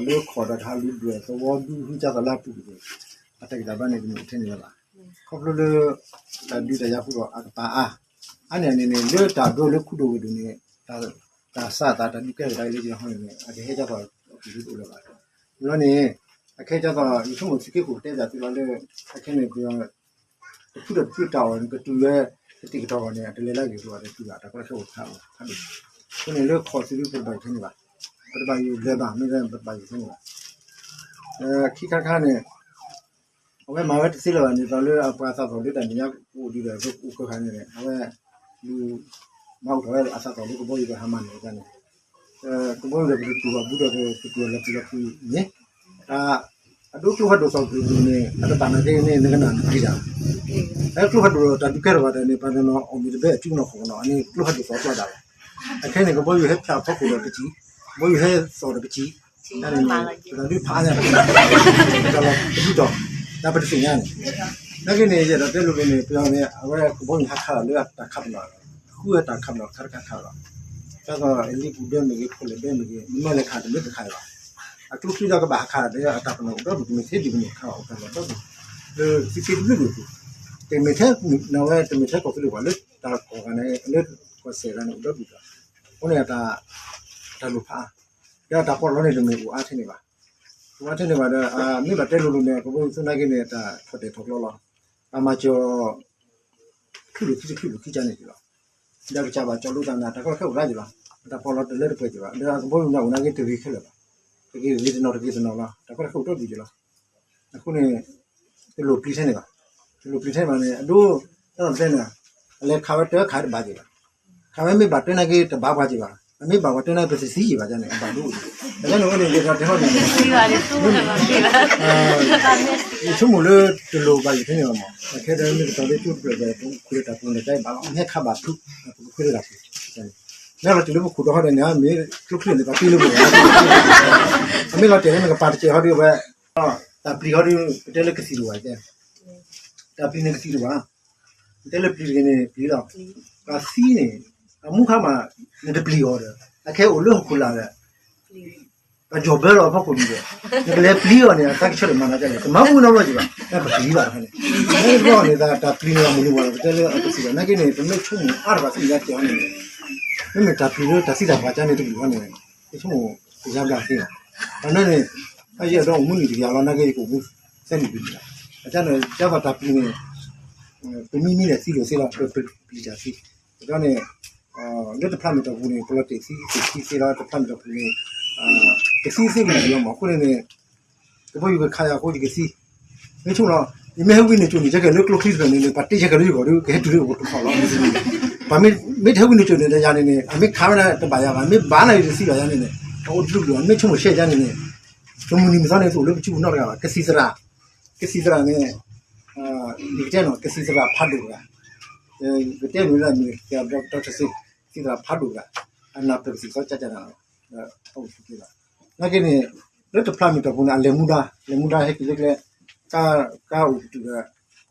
လၢခီၣ်ဒီးတၢ်ဟးလူၤဒွဲၣ်သဝီဒူဟုကၢ်သီလၢအပူၤကွံာ်န့ၣ် အတၢ်ဂံၢ်တၢ်ဘါန့ၣ် တမ့ၢ်အိၣ်ထဲန့ၣ်လၢၤဘၣ်. ခီဖျိလၢ တၢ်ဒုးတၢ်ယၤဃုာ်ဒီးအကပၤအါ, အါန့ၢ်န့ၣ်န့ၣ် လၢတၢ်ဒိလၢခူဒိၣ်ဝဲဒိၣ်န့ၣ် တၢ်စၢ်သးတၢ်ဒုးကဲထီၣ်တၢ်လၢယဟီန့ၣ်န့ၣ် အကဟဲကၢ်သီၣ်အပူၤတအိၣ်လၢၤဘၣ်. ဒီးန့ၣ် အခဲကၢ်သီၣ် ယဆိကမိၣ်သုးက့ခိၣ်ကတဲဘၣ်သုလီၤလၢ အခဲန့ၣ် တဖုဒီးတဖုတၢ်အီၣ်န့ၣ် ကတုၤဝဲ ကတံာ်ကတီၤအဂီၢ်န့ၣ် အတလဲၤလၢအဂ့ၢ်အကျိၤဘၣ် တတုၤဘၣ် တၢ်ကီတၢ်ခဲအိၣ်ဖးအိၣ်ဖးဒိၣ်. အဃိန့ၣ် လၢခီၣ်သ့ၣ်ဒုး ပတဘၣ်ယိၣ်ထဲန့ၣ်ဘၣ်. ပတဘၣ်ယိၣ်လၢၤဘၣ် မ့ၢ်လၢပတဘၣ်ယိၣ်ထဲန့ၣ်ဘၣ်. ခံခါတခါန့ၣ် အဝဲမၤဝဲတသ့လၢၤဘၣ်န့ၣ် သိးလၢအပှၤသးသီၣ်လၢတၢ်မဲာ်ညါအိၣ်ဒံးဒီး အိၣ်ကၢခါန့ၣ် အဝဲ လူၤ မၤအိၣ်ထီၣ်ဝဲအသးသီၣ်လၢကဘီယူၤဒီးဟးမၤန့ၣ်န့ၣ် ကဘီယူၤဒီးပကတူၢ်ဘၣ်ဘူးဒီးပကတူၢ်လီၤပျံၤလီၤဖုးန့ၣ် တၢ် အဒိကျိဖးဒိၣ်သီၣ်ပျံၤန့ၣ် အတဘၣ်နာ်က့န့ၣ် နကနၣ်နပျံၤတၢ် အကျိဖးဒိၣ်တၢ်ဒုးကဲထီၣ်ဘၣ်ဒီးန့ၣ် ပှၤတနီၤအီၣ်မ့ၤတဘဲအစုကနီၤဃီကနီၤ အန့ၣ်ကျိဖးဒိၣ်သီၣ်ကျီဒၣ်လီၤ. အခဲန့ၣ် ကဘီယူၤဟဲဖၠၣ်ဖီခိၣ်ဒီးပစံး, ကဘီယူၤဟဲသီၣ်ဒီးပစံး, တၢ်န့ၣ် ပတၢ်ဒုးဖးညါ တၢ်လီၤပဒုးတီၢ် တၢ်ပတသ့ၣ်ညါန့ၣ် နာ်က့န့ၣ် ယအဲၣ်ဒိးတဲလိၤလိၤန့ၣ် ပယီၤန့ၣ် အဝဲကဘီယူၤဟးခးလီၤလၢအတၢ်ခးပနီၣ်, ဃုအတၢ်ခးပနီၣ် ခါတခါခးလီၤ. တၢ်သိးအလံပူၤဒၢမ့ၢ်ဂ့ၤ ခိၣ်လၢဒၢမ့ၢ်ဂ့ၤ မ့မ့ၢ်လဲၤခးတမ့ၢ်တခးလီၤ. အကျိချံဒီးကဘၣ်ဟးခးဒီးအတၢ်ပနီၣ်အိၣ်ဒီဒူၣ် တမ့ၢ်ထဲဒ်ပမ့ၢ်ခးဘၣ်အိၣ်တၢ်လီၤဒီဒူၣ် လၢသုးက့တဘျုးဒူၣ် တမ့ၢ်ထဲနဝဲ တမ့ၢ်ထဲကီၢ်သူလ့ၤပှၤလၢတၢ်ကီၢ်ဂၤန့ၣ် လၢကီၢ်စဲၣ်ဂၤန့ၣ် အိၣ်ဒီဒူၣ်ဒီး အဃိန့ၣ် တၢ်လိၣ်ဖးအါ ဒီးတၢ်ပီးလီန့ၣ် တမ့ၢ်အိၣ်အါထဲန့ၣ်ဘၣ်. အိၣ်အါထဲန့ၣ်ဘၣ်ဒီး မ့ၢ်ဘၣ်တဲလိၤလိၤန့ၣ် ကဘီယူၤသနာ်က့န့ၣ် တၢ်ထီၣ်တဲာ်ထီၣ်ကျီလီၤ. အမၤစၢၤ ချုးလိာ်ခံတချုးလိာ်ခံကန့ၣ်လီၤ. ဒီးကစၢ်ဘၣ်ကၠီလိသးနၤ တၢ်ကီတၢ်ခဲအိၣ်ဒၣ်ယံၤလီၤ. တၢ်ပီးလီတလၢတပှဲၤယံၤဘၣ်. ဒီးအကဘီယူၤန့ၣ်အိၣ်နာ်က့တဂ့ၤခဲလၢာ်ဘၣ်. တဂ့ၤဂ့ၤတနီၤတဂ့ၤတနီၤလီၤ. တၢ်ကီတၢ်ခဲအိၣ်ဒီဒူၣ်ယံၤလီၤ. အဃိန့ၣ် တလိၣ်ပျံၤထဲန့ၣ်ဘၣ်. တလိၣ်ပျံၤထဲန့ၣ်ဘၣ်န့ၣ် အဒိ တၢ်တဲန့ၣ် အလဲၤခးဝဲတၢ်ခးတဘၣ်က့ၤဘၣ်. ခးဝဲမ့ၢ်ဘၣ်တဲနာ်က့တဘၣ်ပှၤက့ၤဘၣ်. အမ့ၢ်ဘၣ်ပှၤတဲနာ်က့ ပတသံက့ၤဘၣ်န့ၣ် အဘၣ်ဒိအိၣ်ဒံး. အန့ၣ်အိၣ်န့ၣ် ယတၢ်တဲဟီန့ၣ် ယဆိကမိၣ်လၢတလိၣ်ဘၣ်ယိၣ်ထဲန့ၣ်ဘၣ်မး. အခဲဒီးမ့ၢ်ကတီၤလၢကၠိတဖျၢၣ်ဒီး ပကခွဲးတၢ်ပူၤန့ၣ် တၢ်ဘၣ်လီၤ မ့ၢ်ဟဲခးဘၣ်ဖုး ပကခွဲးတၢ်ပူၤ မ့ၢ်လီၤတံၢ်လၢပခိၣ်ဒီဟီဒီးန့ၣ် မ့ၢ်ကျိချံန့ၣ် ပှၤတ့လၢပဂီၢ် အမ့ၢ်လီၤတဲာ်လၢနကပၤတစဲးဟီဒီးဝဲ တၢ်ပျံၤဟီဒီး ပတဲလၢကသံၣ်တဝၢ်တဲ တၢ်ပျံၤန့ၣ်ကသံၣ်တဝၢ် ပတဲလၢပျံၤတဂ့ၤန့ၣ် ပျံၤလီၤ. ပှၤသံန့ၣ် အမူခါမး နတပျံၤအီၤဒီး အခဲအိၣ်လၢဟီၣ်ခိၣ်လာ်ဒီး ပှၤယီၢ်ဘၢလီၤအဖီခိၣ်လံဒီး နကလဲၤပျံၤအီၤန့ၣ် အတၢ်ကဆၢထၢၣ်မၤနၤကလဲၣ် တမၤမူနီတဘျီက့ၤဘၣ် ပပျံၤဘၣ်တခါန့ၣ် တဘျီန့ၣ် တၢ်ပျံၤန့ၣ် မနုၤဝဲလီၤ ပတဲလၢအကသံၣ်တဝၢ် နာ်က့န့ၣ် ပမ့ၢ်ဆိကမိၣ်အါတဘၣ်သ့ၣ်ညါတဲအီၤန့ၣ် မ့မ့ၢ်တၢ်ပျံၤလၢတၢ်သံတၢ်ပှၢ်ကန့ၣ်တကလုာ်အီၤန့ၣ် ပဆိကမိၣ်ကယါဘျါသ့လီၤ. အန့ၣ်န့ၣ် အယဲၢ်ဒီးအိၣ်မူနံၣ်တကယၤလီၤ နာ်က့ယကအိၣ်မူသၢနံၣ်တကယၤ အကန့ၣ် ကၢ်သိးတၢ်ပျံၤန့ၣ် ပမံမံဒီးသံလိာ်သ့လီၤ ပပျံၤတၢ်သံ အန့ၣ် လၢတဖျးမ့ၢ်တီၢ်ပူၤန့ၣ် ပလီၤတဲာ်သံသ့ခံသ့လီၤ တဖျးမ့ၢ်တီၢ်ပူၤန့ၣ် ကသံသ့ဝံၤလီၤမး အဃိန့ၣ်န့ၣ် ကဘီယူၤကခးယၤအဃိယကသံ မ့ၢ်ဆိကမိၣ်လီၤ ယမ့ၢ်ဟဲဝံန့ၢ်ကၠိန့ၣ် ယကဲလၢကျိချံတဖျၢၣ်န့ၣ် ပှၤတ့ယကဲလၢယဂီၢ်ဒီး ကဟဲတုၤလၢယဂီၢ်တခီလီၤ ပှၤမ့ၢ်ထဲဝံန့ၢ်ကၠိန့ၣ် ယၤန့ၣ်န့ၣ် အမ့ၢ်ခးဝဲဒၣ်တဘၣ်ယၤဘၣ် မ့ၢ်ဘၣ်န့ၣ်ယတသံဘၣ်ယၤန့ၣ်န့ၣ် အအိၣ်တဘျုးဘျုး မ့ၢ်ဆိကမိၣ်ရှဲယၤန့ၣ်န့ၣ် တမုၢ်နံၤမုၢ်သီန့ၣ် တအိၣ်လၢပစုပူၤနီတဂၤဘၣ် ကသံၣ်သရၣ် ကသံၣ်သရၣ်န့ၣ် ယကတဲနီၤ ကသံၣ်သရၣ်ဖးဒိၣ်တဂၤ ကတဲမ့ၢ်လၢမ့ၢ် ကသံၣ်သရၣ်ဖးဒိၣ်တဂၤ အနၢ်ပၢၢ်ကသံၣ်သီကၠၢ်ကၠၢ်နၤလီၤ အအိၣ်တက့ၢ်လီၤ နာ်က့န့ၣ် လၢတဖျးမ့ၢ်တီၢ်ပူၤန့ၣ် အလဲၤမူဒါ လဲၤမူဒါဟဲက့ၤလၢကျဲ ကါအိၣ်ကတုၤဒီး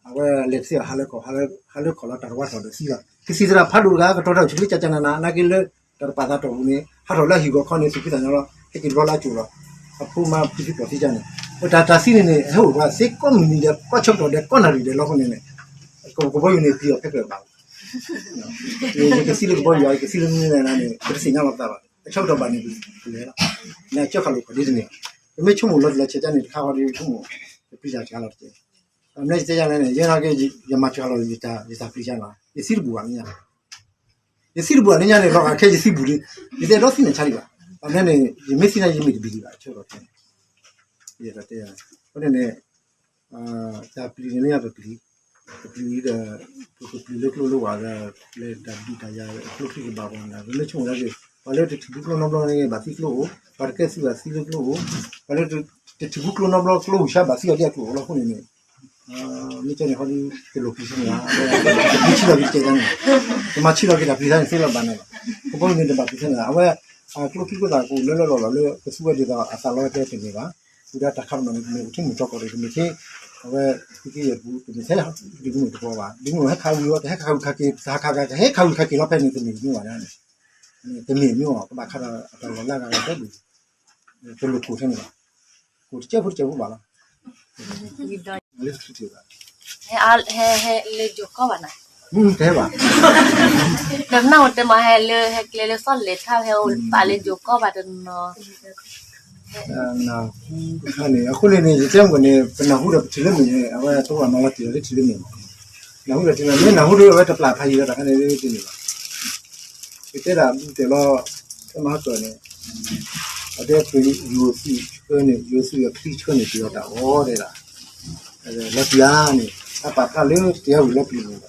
အဝဲလဲၤတသ့ဘၣ် ဟးလၢခီၣ် ဟးလၢခီၣ်လီၤ တၢ်တဝါထီၣ်ဒီးသံလီၤ ကသံၣ်သရၣ်ဖးဒိၣ်တဂၤ ကတီၤတၢ်အိၣ်ဆူၣ်လၢကၠၢ်ကၠၢ်နၤနၤ နာ်က့လၢ တၢ်တပာ်သးတီၢ်ပူၤန့ၣ် ဟးထီၣ်လၢအဟံၣ်ဂီၤခီန့ၣ် သူၣ်ဖှံသးညီလီၤ ဟဲက့ၤတဘျီလၢအကၠိလီၤ အဖိမါဖံဖုပှၢ်သံကၠၢ်န့ၣ် တၢ်တၢ်သံန့ၣ်န့ၣ် ဟဲအိၣ်ပှၤသ့ကိးမုၢ်နံၤဒဲး ကိးဆၢကတီၢ်ဒဲး ကိးနၣ်ရံၣ်ဒဲးလီၤအဃိန့ၣ်န့ၣ် ကဘီယူၤန့ၣ်ပျံၤအီၤဖဲဖဲဘၣ် ယကသံလၢကဘီယူၤ ယကသံလၢမနုၤလဲၣ်န့ၣ် ပတသ့ၣ်ညါလီၤပသးဘၣ် အဆၢကတီၢ်ဘၣ်န့ၣ် ပလဲၤလီၤ နကၠီခးလိာ်ခီၣ်ဒ်တမ့ၢ် ပမ့ၢ်ဆိကမိၣ်လီၤတံၢ်လီၤဆဲးကၠၢ်န့ၣ် တခါဃီဒီးဆိကမိၣ် ပပျံၤတၢ်စှၤလီၤတက့ၢ် အမ့ၢ်ယတဲယၤလဲၣ်န့ၣ် ယဲနာ်က့ ယမၤစှၤလီၤ ယတၢ်ပျံၤစှၤလီၤ ယသံတဘူၣ်ဘၣ်လၢညါ ယသံတဘူၣ်ဘၣ်လၢညါန့ၣ် လီၤဂာ်ခဲယသံဘူၣ်လံ ယတအဲၣ်ဒိးသံန့ၣ်ဆါလံဘၣ် အမ့ၢ်န့ၣ် ယမ့ၢ်သံန့ၣ် ယမ့ၢ်တဘံၤလံဘၣ် အဆၢကတီၢ်ခဲန့ၣ် ယတတဲယၤန့ၣ် အဃိန့ၣ်န့ၣ် တၢ်ပျံၤန့ၣ်လၢညါ ပပျံၤ ပပျံၤဒီး ပကပျံၤလၢကျိလၢဝၢ်ဒီး လၢတၢ်ဒုးတၢ်ယၤ ကျိချံကဘၣ်ပှၤန့ၣ် ပမ့ၢ်ဆိကမိၣ်ဒၣ်က့ၤ ပှၤလၢတထံၣ်ဘူးကျိနီတဘျီန့ၣ် ဘၣ်သံကျိအိၣ် ပှၤတကဲသုးဘၣ်သံလၢကျိအိၣ် ပှၤလၢတထံၣ်ဘူးကျိနီတဘျီ ကျိဂုၤဆါဘၣ်သံအီၤဒ်အကျိအိၣ်လီၤအဃိန့ၣ်န့ၣ် မ့ၢ်ကဲန့ၣ်ဟီဒ် တလိၣ်ပျံၤဆံန့ၣ် ပျံၤဆံလီၤက့ၤတကဲန့ၣ် ကမၤဆံလီၤက့ၤတၢ်ပျံၤဆံန့ၣ်သ့လီၤဘၣ်န့ၣ်လီၤ ကဘီယူၤန့ၣ်တဘၣ်ပျံၤဆံန့ၣ် အဝဲ ကျိချံကျိသၣ်ကအိၣ်လၢလၢလီၢ်လီၢ်လၢ ကသူဝဲဒ်သိးအသးလီဝဲတဲတမ့ၢ်ဘၣ် ဝံၤဒီးတၢ်ခးပနီၣ်န့ၣ် တမ့ၢ်အိၣ်ထဲမုၢ်ကီၢ်ဒီး တမ့ၢ်ထဲ အဝဲ သုးက့ယဲၢ်ပူၤ တမ့ၢ်ထဲ ဒုးကနုာ်တကီဘၣ် ဒုးကနုာ်ဟဲခးဝံၤလီၤ တဟဲခးဝံၤခးက့ၤ တဟးခးခး တဟဲခါဝံၤခးက့ၤလီၤဖဲန့ၣ် တမ့ၢ်မ့ၢ်ဘၣ်န့ၣ် တမ့ၢ်မ့ၢ်ဘၣ် ကဘၣ်ခးဒီးအတၢ်လီၤလၢအဂၤဒီး တလိၣ်ကိၢ်ထဲန့ၣ်ဘၣ်, ကိၢ်တကဲဖိတကဲဖိဘၣ်လီၤ, လၢတချုးထံၣ်ဘၣ်, ဟဲလၢယိၤကီၢ်ဘၣ်နၤ, တဲဘၣ်, ဒီးနၢ်ဟူတဲမး ဟဲလၢဟဲကျဲလၢစီၣ်လဲၤထၣ် ဟဲအိၣ်ပာ်လၢယိၤကီၢ်ဘၣ်တနီၤ, နၢ်ဟူတခါန့ၣ် အဃိန့ၣ်န့ၣ် ယတဲမ့ၢ်န့ၣ် ပနၢ်ဟူဒီးပထံၣ်လၢမ့ၢ်န့ၣ် အဝဲသဝီမၤလီၤတံၢ်လီၤလၢထံၣ်လၢမ့ၢ်မး, နၢ်ဟူဒီးထံၣ်လၢမ့ၢ် နၢ်ဟူဒီးအဝဲတပျၢ်ဖးယံၤဒီးတခါန့ၣ်တန့ၢ်ဘၣ်, ယတဲဒၣ်ဘူးတဲလီၤ, တမၤဟီၣ်ကၢၢ်န့ၣ်, အတဲပယိၤသုးဆှၢန့ၣ် ယိၤသုးအချံဆှၢန့ၣ် ပယီၤတၢ်အီၣ်တဲဒၣ်, လီၤတံၢ်ဧါန့ၣ် တၢ်ပာ်ဖျါလၢတယါဝံၤလီၤပျံၤန့ၣ်,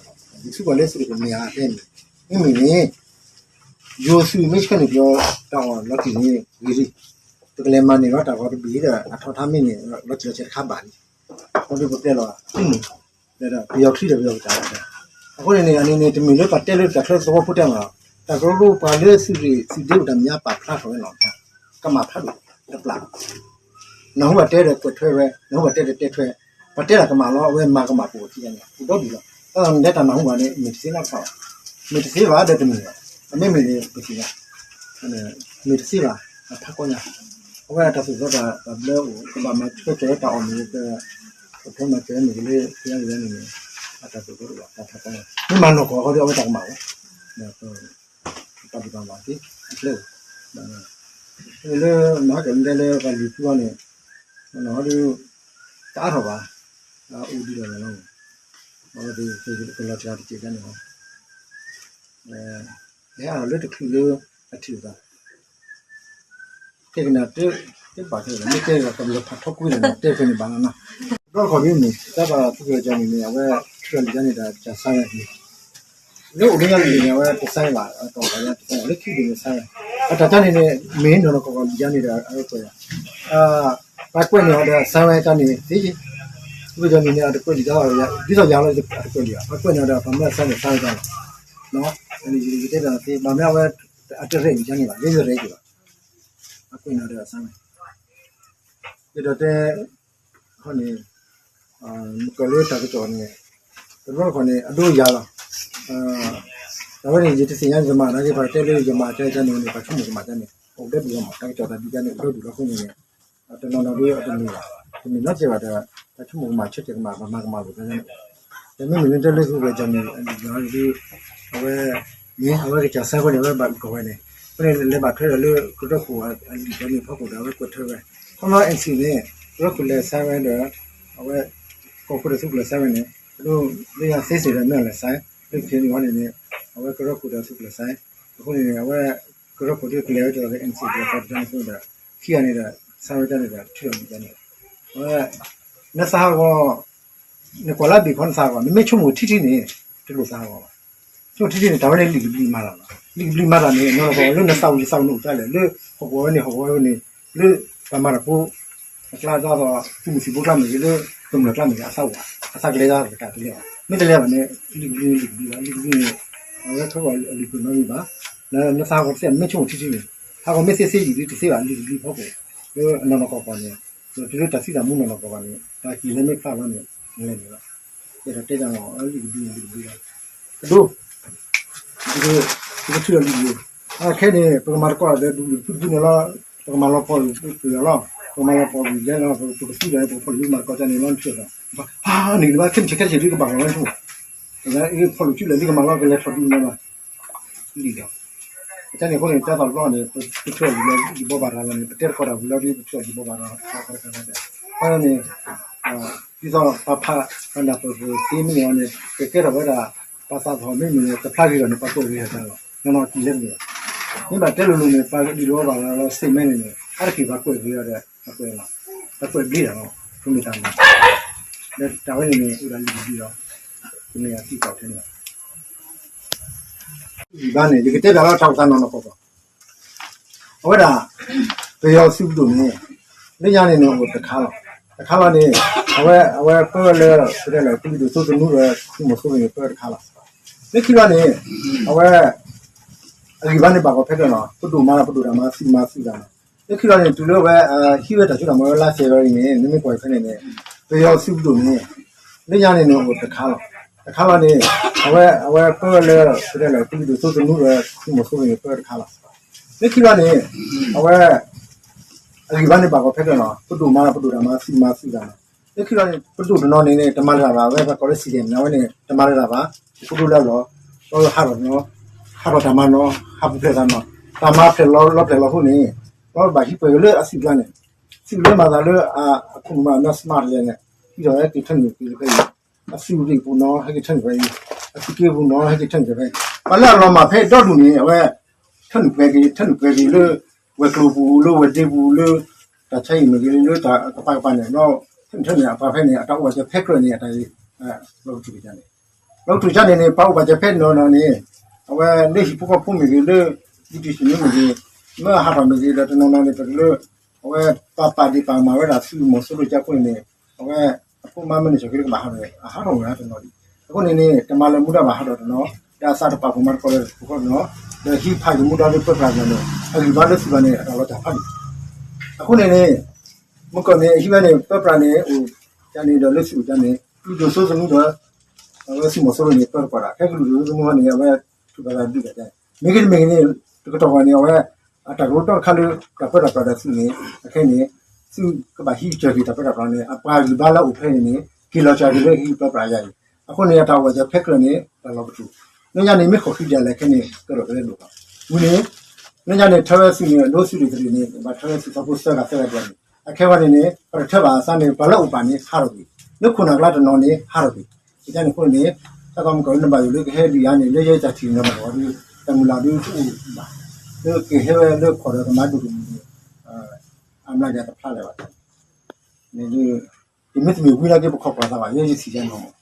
ယထံၣ်ပှၤလၢသုးတကမ့ၢ်ဧါတဲန့ၣ်, မ့မ့ၢ်န့ၣ် ယိၤသုးမ့ၢ်ဆှၢန့ၣ် ပယီၤတၢ်အီၣ်လီၤတံၢ်န့ၣ် ဂ့ၤလံ, ပကလဲၤမၤန့ၢ်လီၤတၢ်ဂီၤတဘ့ၣ်ဒီး အထီၣ်ထါမ့ၢ်န့ၣ် လီၤတံၢ်လီၤဆဲးတခါဘၣ်လံ, ဒီးပတဲလီၤ ဒီးပယီၤချံဒီးပယီၤကစၢ်, အဃိန့ၣ်န့ၣ် အန့ၣ်န့ၣ် တမ့ၢ်လၢပှၤတဲလၢတၢ်ချၢသဝီဖိတဲမး, တၢ်ကရၢကရိပှၤလၢသုးရ့ၣ်သုးဒ့အိၣ်တၢ်မဲာ်ညါပာ်ဖျါထီၣ်ဝဲလီၤ, ကမၣ်ဖးဒိၣ်တပျၢ်, နၢ်ဟူဘၣ်တဲဒီးကွဲးထွဲဝဲ, နၢ်ဟူဘၣ်တဲဒီးတဲထွဲ, ပှၤတဲတၢ်ကမၣ်လီၤ အဝဲမၤကမၣ်ပူၤထံၣ်န့ၣ် အိၣ်ဒီဒူၣ်လီၤ, တၢ်နတဲတၢ်နၢ်ဟူဘၣ်န့ၣ် မ့ၢ်တသ့နီတခါဘၣ်, မ့ၢ်တသ့ဘၣ်ဒီးတမ့ၢ်ဘၣ်, အမ့မ့ၢ်န့ၣ် ပထံၣ်ဘၣ် မ့ၢ်တသ့ဘၣ်, အဖးကီညါ, အဝဲတၢ်သိၣ်တၢ်သီတၢ်ဘျၢအိၣ် ကဘၣ်မၤဆၢကဲၤတၢ်အီၣ်မ့ၢ်ဂ့ၤ, ကဖဲမၤစၢၤမ့ၢ်ဂ့ၤလၢ ကယါကယါန့ၣ်န့ၣ်, အတၢ်သိၣ်တၢ်သီတၢ်ဖးကီညါ, မ့ၢ်မၤနီၢ်ကီၢ်ဃီဒီးအဝဲတၢ်ကမၣ်ဝဲ, တၢ်ဒုးတၢ်မၤက့ၤ အကျဲအိၣ်, လၢမၤဟါကၢၣ်မ့ၢ်တဲလၢပှၤလုၢ်ပူၤအီၤန့ၣ်, နဟီဒုး တအါထီၣ်ဘၣ်, အအိၣ်ဒံးဒီးလီၤ, အဝဲသ့ၣ်ကလီၤစှၤတစဲးန့ၣ်လီၤ ဟဲအါထီၣ်လၢတချုးလၢအထံၣ်အသး, တဲကနၣ်တဘၣ်ခဲလၢာ် မ့ၢ်တဲဒီးကဘျၢဖးထီကွံာ်ဒီး တဲဖဲန့ၣ်ဘၣ်နီၤနီၤ, ဒီတခီဒ်န့ၣ် တၢ်ပာ်သူၣ်ကလၢၤကၠီန့ၣ်န့ၣ် အဝဲထံၣ်လီၤလံၤယါန့ၣ်ဒီးကၢ်စါဝဲန့ၣ်, လၢအိၣ်လၢညါလံၤန့ၣ် အဝဲတစါဝဲဘၣ် တီၢ်ဘၣ်ယါတစါဝဲ လၢခံဒုးန့ၣ်စါဝဲ, အတၢ်တၢ်န့ၣ်န့ၣ် မ့ၢ်နီၢ်နီၢ်ကီၢ်ကီၢ်လံၤယါန့ၣ်ဒီး အဝဲကွဲးယါ ပှၤကွဲးန့ၢ်အီၤဒီးစါဝဲတၢ်န့ၣ်သ့, သူၣ်ကလၢၤကၠီန့ၣ်န့ၣ် အတကွဲးလံၤတၢ် ဒ်သိးယၤလီၤအတကွဲးလံၤဘၣ် ပှၤကွဲးန့ၢ်အီၤဒီး ပှၤမၢအစါန့ၣ်စါဝဲတၢ်လီၤ, ယတဲဒၣ်သ့ ဘၣ်မ့ၢ်အဝဲ အတရဲၣ်လံၤယါန့ၣ်ဘၣ် လၢယရဲၣ်က့ၤဘၣ်, ပှၤကွဲးန့ၢ်အီၤဒီးစါဝဲ, ယဒီးတဲ ခီန့ၣ် မ့ၢ်ကီၢ်လၢတၢ်ကစီၣ်န့ၣ် တဘျီတခီၣ်န့ၣ် အဒိယၤလီၤ, အဝဲန့ၣ် ယတသ့ၣ်ညါယမၤနာ်က့ ပှၤတဲလၢယမၤကဲကန့ၣ်န့ၣ် ပှၤဆိကမိၣ်ကမၣ်ကန့ၣ် အိၣ်ဒီဒူၣ်လီၤမး တၢ်ကစီၣ်တၢ်ဒုးကန့ၣ် အိၣ်ဒီဒူၣ်လီၤအဃိန့ၣ်န့ၣ် တနီၤနီၤဒ်အတမ့ၢ်ဘၣ်, တမ့ၢ်နီတစဲးဘၣ်ဒီး ပှၤဆိကမိၣ်ကမၣ်ဆၢတဲာ်ကမၣ် ပှၤမၤကမၣ်လိာ်သးန့ၣ်, တမ့မ့ၢ်လၢတဲလၢသူၣ်ကလၢၤကၠီန့ၣ် အဒုးယၤဒ် အဝဲ မ့ၢ်အဝဲကစၢ်စါဃိန့ၣ် အဝဲဘၣ်အုၣ်ကီၢ်ဝဲန့ၣ်, အဃိန့ၣ် လဲၤဘၣ်ထွဲဒီးလၢကရၢခိၣ်အလံာ်ဒီးန့ၣ် ဖီခိၣ်ဒီး အဝဲကွဲးထွဲဝဲ, ခီဖျိ NCA န့ၣ် ကရၢခိၣ်လဲၤစါဝဲဒီး အဝဲ ကီၢ်ခိၣ်ဒီးသုးကလၢၤစါဝဲန့ၣ် အဒိ လၢညါသ့စ့ၢ်ဒီးမ့ၢ်အလဲၤစါ, လၢခံန့ၣ်ဝဲန့ၣ်န့ၣ် အဝဲကရၢခိၣ်ဒီးသုးကလၢၤစါ, အဃိန့ၣ်န့ၣ် အဝဲ ကရၢခိၣ်ဒ်ကလဲၤဝဲတၢ်ဒီး NCA တၢ်ကီတၢ်န့ၣ်အဃိဒီး ခံဂၤန့ၣ်ဒီး စါဝဲတၢ်န့ၣ်ဒီး ထံၣ်အီၤမ့ၢ်တၢ်န့ၣ်, အဝဲ နသးဟးဂီၤ နကွၢ်လၢအဘ့ၣ်ခီနသးဟးဂီၤ နမ့ၢ်ဆိကမိၣ်ထံထံန့ၣ် တလိၣ်သးဟးဂီၤဘၣ်, ဆိကမိၣ်ထံထံန့ၣ် တၢ်ဝဲန့ၣ်လံာ်ကဘျံးမၤတၢ်လီၤ, လံာ်ကဘျံးမၤတၢ်န့ၣ် နီၢ်နီၢ်ကီၢ်လၢနသးဝံၤယသးဝံၤန့ၣ်အိၣ်တၢ်လဲၣ် လၢဟီၣ်ကဝီၤဝဲန့ၣ် ဟီၣ်ကဝီၤဝဲန့ၣ် လၢတၢ်မၤတၢ်ဖိ အကျါဒ်သိး သုးမုၢ်သံၣ်ဘိကျါမ့ၢ်ဂ့ၤ လၢကမျၢၢ်ကျါမ့ၢ်ဂ့ၤ အသးဝံၤ အသးကလဲၤတၢ်တကးတလဲၤဘၣ်, မ့ၢ်တလဲၤဘၣ်န့ၣ် လံာ်ကဘျံးလံာ်ကဘျံးလီၤ, လံာ်ကဘျံးန့ၣ် အဝဲခီဂီၤအလံာ်ပှဲၤနီတမံၤဘၣ်, နသးဟးဂီၤတသ့ မ့ၢ်ဆိကမိၣ်ထံထံန့ၣ် ဟးဂီၤမ့ၢ်သ့သ့ယံာ်ဒ်တသ့ဘၣ် လံာ်ကဘျံးဖီခိၣ် လၢအနီၢ်နီၢ်ကီၢ်ကီၢ်န့ၣ် ဒီးတုၤလၢတၢ်သံတၢ်မူနီၢ်နီၢ်ကီၢ်ကီၢ်န့ၣ် တၢ်ကံၣ်လဲမ့ၢ်ဖျါလီၤန့ၣ် နလဲၤန့ၣ်လီၤ, ယအဲၣ်ဒိးတဲတၢ်မ့ၢ်လံာ်ကဘျံးလံာ်ကဘျံးလီၤ, အဒိ ပကထုးဒီးလံာ်ကဘျံး, အခဲန့ၣ် ပကမၤသကိးဒီးဒူၣ်လံာ်တဖုတဖုန့ၣ်လီၤ, ပကမၤလီၤပှီၢ်ကွံာ်အီၤလီၤ, ပကမၤလီၤပှီၢ်ကွံာ်ယဲလီၤ ပကသူဒီးပကဖီၣ်လံာ်မၤသကိးတၢ်န့ၣ်လီၤ နထုးဒီး, နံၤတဘၣ်ခဲမုၢ်ဆ့ၣ်ခဲဆ့ဒ်ကဘၣ်လီၤလီၤဆိ ဖီၣ်လိာ်စုလဲၣ်ဒ်ကမၤလီၤ ကလဲၤထီၣ်ဒူၣ်န့ၣ်လီၤ, လံာ်ဒီး တၢ်န့ၣ်အဃိန့ၣ် တၢ်သးတဘျီန့ၣ် ပထုးလံာ်လၢလံာ်ဘိးဘၣ်ရၤလီၤန့ၣ် ပတဲသကိးတၢ်ဝံၤလီၤဒ်ပထုးလံာ်ဘိးဘၣ်ရၤလီၤ, အဃိန့ၣ် ဒ်သိးပှၤဖး ပှၤနၢ်ပၢၢ်ပှၤသ့မ့ၢ်ဂ့ၤန့ၣ် ကကဲထီၣ်ဝဲဒၣ် ပှၤသးသဟီၣ်မ့ၢ်မ့ၢ်န့ၣ် တဖျါဂ့ၤဒီးန့ၣ် ပှၤကွဲးဂ့ၤတၢ်လီၤ နီၢ်နီၢ်ကံၣ်လဲတမ့ၢ်ဘၣ်, မ့ၢ်ဘၣ်တဲလိၤလိၤန့ၣ် ပှၤလံာ်ဘိးဘၣ်ရၤလီၤ statement န့ၣ်န့ၣ် အါတက့ၢ်ပှၤကွဲးဂ့ၤဒီး ပှၤကွဲးလီၤ ပှၤကွဲးဘျ့တၢ်လီၤ ကမ့ၢ်တၢ်န့ၣ် ဒီးတၢ်ဝဲန့ၣ်န့ၣ် အိၣ်ဒၣ်လံာ်ကဘျံးလီၤ ကမ့ၢ်အသံကွၢ်ထဲန့ၣ် ဘၣ်န့ၣ် ယကတဲဘၣ်လီၤတၢ်အိၣ်သးနီၢ်နီၢ်ကီၢ်ကီၢ် အဝဲဒၣ် ပယီၤသုးပဒိၣ်န့ၣ် လၢညါန့ၣ်န့ၣ် အိၣ်တခါလီၤ. တခါလီၤန့ၣ် အဝဲ အဝဲပၢဝဲလၢ ပတဲလၢ ကလုာ်ဒိၣ်စိသနူဒီး သုးမီၤစိန့ၣ် ပၢဝဲတခါလီၤ. လၢခံလီၤန့ၣ် အဝဲ အဂံၢ်ဘါန့ၣ်ဘၣ်ကီးဖဲဖဲလီၤ. ပဒိၣ်မၤဒီးပဒိၣ်တၢ်မၤ သုးမၤသုးတၢ်မၤ. လၢခံလီၤန့ၣ် တုၤလၢဝဲ ဟံးဝဲတၢ်စိတၢ်မီၤဝဲလါစဲးဝဲအံၤန့ၣ် နမ့ၢ်ကွၢ်ဖဲန့ၣ်န့ၣ် ပယီၤသုးပဒိၣ်န့ၣ် လၢညါန့ၣ်န့ၣ် အိၣ်တခါလီၤ. တခါလီၤန့ၣ် အဝဲ အဝဲပၢဝဲလၢ ပတဲလၢ ကလုာ်ဒိၣ်စိသနူဒီး သုးမီၤစိန့ၣ် ပၢဝဲတခါလီၤ. လၢခံလီၤန့ၣ် အဝဲ အဂံၢ်ဘါန့ၣ်ဘၣ်ဂီၤဖဲကလီၤနီၤ, ပဒိၣ်မး ပဒိၣ်တၢ်မၤ သုးမၤသုးတၢ်နီၤ, လၢခံလီၤန့ၣ် ပဒိၣ်တနီၤန့ၣ်န့ၣ် တမၤလၢၤဘၣ်, အဝဲပကိးလၢ စီၣ်ဒံၣ်န့ၣ် အဝဲန့ၣ် တမၤလၢၤဘၣ်, ဖိဒိၣ်လၢအလီၢ် လီၤဟးထီၣ်နီၤ, ဟးထီၣ်တၢ်မၤနီၤ, ဟးပူၤဖျဲးသးနီၤ, တၢ်မၤဖျဲးလီၤ လီၤဖျဲးလီၤအဃိန့ၣ်, လီၤဘၣ်ဟံးပှဲၤက့ၤလၢအသုးကျါန့ၣ်, သုးလၢမၤသးလၢ အခိၣ်နူာ်မး မ့ၢ် smart တလဲန့ၣ်, ဟံးထီၣ်ဝဲက့ၤထၢနုာ်က့ၤဖဲအံၤ, အသုးရ့ၣ်ပူၤနီၤ ဟဲက့ၤထၢနုာ်ဖဲအံၤ, အသုးက့ပူၤနီၤ ဟဲက့ၤထၢနုာ်ဖဲအံၤ, ပှၤလၢအလီၤမၢ်ဖဲဒီဒူၣ်န့ၣ် အဝဲ ထၢနုာ်ပှဲၤက့ၤ ထၢနုာ်ပှဲၤက့ၤလၢ ဝဲၤကျိၤပူၤ လၢဝဲၤဒ့ပူၤ လၢ တၢ်ဆါအံၤမ့ၢ်ဂ့ၤ လၢတၢ်ကပၤကပၤန့ၣ် ဒီး ထၢနုာ်ထၢနုာ်အပှၤဖဲန့ၣ် အတၢ်အိၣ်ဘၣ်စၢၤဖဲကြၢးန့ၣ် အတၢ်ဂ့ၢ် လီၤကထူၣ်ကန့ၣ်, လီၤကထူၣ်ကန့ၣ်န့ၣ် ပှၤအိၣ်ဘၣ်စၢၤဖဲနီၤနီၤန့ၣ်, အဝဲလၢဟံၣ်ဖိဃီဖိမ့ၢ်ဂ့ၤ လၢ ယူၤထံၣ်စံၣ်မ့ၢ်ဂ့ၤ, မ့ၢ်အဟးထီၣ်မ့ၢ်ဂ့ၤ ဒီးတနီၤနီၤန့ၣ် ပကလၢ အဝဲပာ်ပာ်ဒံးပာ်မၤဝဲဒၣ်သုးမီၤစိရိၤကၠါဖိန့ၣ်, အဝဲ အဖိမါမ့ၢ်န့ၣ် စီၤက့ၤလၢကဘၣ်ဟးထီၣ်ဝဲ အဟးထီၣ်ဝဲဒၣ်တနီၤဒံး, အဃိန့ၣ်န့ၣ် တမၤလၢၤမူဒါဘၣ်ဟးထီၣ်တနီၤ, ဒီးအသးတပာ်ဖှိၣ်မၤသကိးလၢတပူၤဃီတနီၤ, ဒီးဟံးဖးယံၤမူဒါလၢပၢပြးတနီၤန့ၣ် အဂံၢ်ဘါလၢသုးဘၣ်န့ၣ် အတၢ်လီၤတၢ်ဖးဒံး, အဃိန့ၣ်န့ၣ် မ့ၢ်ကီၢ်န့ၣ် ဟံးဝဲန့ၣ် ပၢပြးန့ၣ် အိၣ်ကန့ၣ်ဒီးလၢသုးအိၣ်ကန့ၣ် ကလုာ်ဒိၣ်စိသနူဒီး အဝဲသုးမီၤစိရိၤန့ၣ် ပၢတပှၤဒၣ် ခဲကလုာ်ဒိၣ်စိသနူဟီန့ၣ် အဝဲထုးဖးသးဒုးဒၣ်န့ၣ် မ့ၢ်ဂ့ၤတမ့ၢ်ဂ့ၤန့ၣ် တကတီၢ်ဝဲန့ၣ် အဝဲ အတၢ်ကရၢတီတခါလၢ တၢ်ပၢတၢ်ပြးဒီးသုးန့ၣ် အခဲန့ၣ် သုးကဘၣ်ဟံးစၢၤက့ၤတၢ်ပၢတၢ်ပြးန့ၣ် အပှၤဂံၢ်ဘါလၢအအိၣ်ဖဲန့ၣ်န့ၣ် က့ၤလီၤစၢၤက့ၤလၢဟံၣ်ပၢပြးယါအံၤ, အဃိန့ၣ် အတၢ်အိၣ်ဘၣ်စၢၤဖဲကြၢးန့ၣ် တၢ်လီၤကထူၣ်, လၢညါန့ၣ် မ့ၢ်ခိၣ်ဃံဒ်လဲၣ်ခဲန့ၣ် ကဲထီၣ်ကဲဒိၣ်ဘၣ်, ဝံၤန့ၣ် လၢညါန့ၣ် ထၢဝဲသုးန့ၣ် ဒိသုးရ့ၣ်တရ့ၣ်န့ၣ် ဘၣ်ထၢဝဲသုးသီဖိသၢဂၤသၢဂၤတဂၤန့ၣ် အခဲဝဲန့ၣ်န့ၣ် ပတထၢဘၣ်အသးန့ၣ် ပှၤလၢအအိၣ်ပာ်န့ၣ် ဟးထီၣ်ကွံာ်, လၢခိၣ်နၢ်ကျါတနီၤန့ၣ် ဟးထီၣ်ကွံာ်, ကန့ၣ်အဃိန့ၣ် တၢ်ကီမုၢ်ကီၢ်လၢနဘၣ်ယိၣ်လၢကဟဲဒုးယၤန့ၣ် လၢယဲယတၢ်ထံၣ်န့ၣ်ဘၣ်ကီးဒုး တၢ်မုၢ်လၢ်ဒုးတအိၣ်ဘၣ်, လၢကဟဲဝဲလၢခိၣ်ဒီးကမၤဒိၣ်တမံၤန့ၣ် အမျးကတဖျါလၢၤဘၣ်န့ၣ် တမ့ၢ်တမ့ၢ်ဝံၤလၢက့ၤပခိးကွၢ်သးဘၣ် ယဲယထံၣ်ယဲနီၤမး,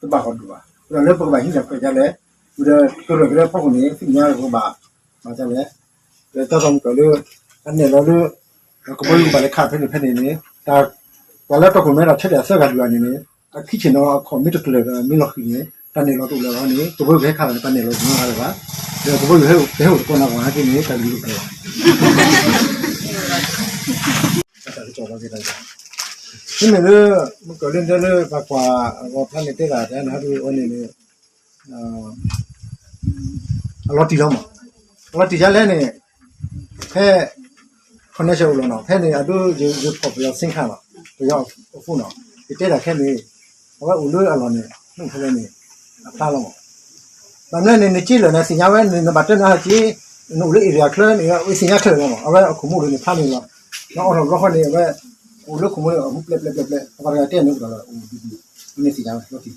တဘၣ်ဃီဒိၣ်ဘၣ်, ဒီးလၢပကဘၣ်ဟံးတၢ်ခွဲးဒ်လဲၣ်, ဝံၤဒီးကရၢၢ်ကရၢဖီခိၣ်န့ၣ် သ့ၣ်ညါလၢပကဘၣ် မၤဒ်လဲၣ်, ဒီးတၢ်ကီမုၢ်ကီၢ်လၢ အနဲၣ်လီၤလၢ ကဘီယူၤကဘၣ်လဲၤခးဖဲန့ၣ်ဖဲန့ၣ်န့ၣ် တၢ် ပှၤလၢတီခိၣ်မဲဒီးထဲဒၣ်သၢဂၤလွံၢ်ဂၤန့ၣ်န့ၣ် အခံဆ့ၣ်နီၤအခီၣ်မ့ၢ်တကျၢၤဒီးမ့ၢ်လီၤဃံၤန့ၣ် တၢ်နဲၣ်လီၤတအိၣ်လၢၤဘၣ်န့ၣ် ကဘီယူၤကဟဲခးလီၤန့ၣ် ပှၤနဲၣ်လီၤတနီၤဂၤလၢၤဘၣ်, ဒီးကဘီယူၤဟဲအိၣ်တကိးနီၢ်ကီၢ်ဟဲက့ၤန့ၣ် တၢ်ကလုၢ်ကကျဲၤဘၣ် တၢ်ကစီၣ်ဘၣ်က့ၤတၢ်ကစီၣ်, မ့မ့ၢ်လၢ မ့ၢ်ကီၢ်လၢဒဲလၢပှၤကွၢ်အဂီၢ်ဖျါန့ၣ်တဲဒၣ်တၢ်နဟးဒုးအီၤန့ၣ်န့ၣ် အလီၤတံၢ်လီၤမး, အလီၤတံၢ်ဒ်လဲၣ်န့ၣ် ဖဲ connection အိၣ်လီၤနီၤ ဖဲန့ၣ် အဒိ ယဖီၣ်ပယီၤ SIM ခါလီၤ ပယီၤအ phone နီၤ ယတဲဒၣ်ခဲန့ၣ် အဝဲအိၣ်လၢအလီၢ်န့ၣ် မ့ၢ်ဖဲလဲၣ်န့ၣ် အဖျါလီၤမး, ဘၣ်မနုၤန့ၣ် နက့လၢာ်န့ၣ် သ့ၣ်ညါဝဲန့ၣ် နဘၣ်တဲနၤဟးက့ နအိၣ်လၢ area ချၢန့ၣ် သ့ၣ်ညါခဲလၢာ်လီၤမး အဝဲအခိၣ်မူဒိၣ်န့ၣ်ဖျါန့ၣ်လီၤ, နအိးထီၣ်ဘျီဃီန့ၣ် အဝဲ အိၣ်လၢခိၣ်မူန့ၣ် အမူပျဲၢ်ပျဲၢ်ပျဲၢ်ပျဲၢ် အပှၤတဂၤတဲန့ၣ်အိၣ်ဒီးလီၤ အိၣ်ဒံးဒံး မ့ၢ်သ့ၣ်ညါဝဲလီၤတံၢ်,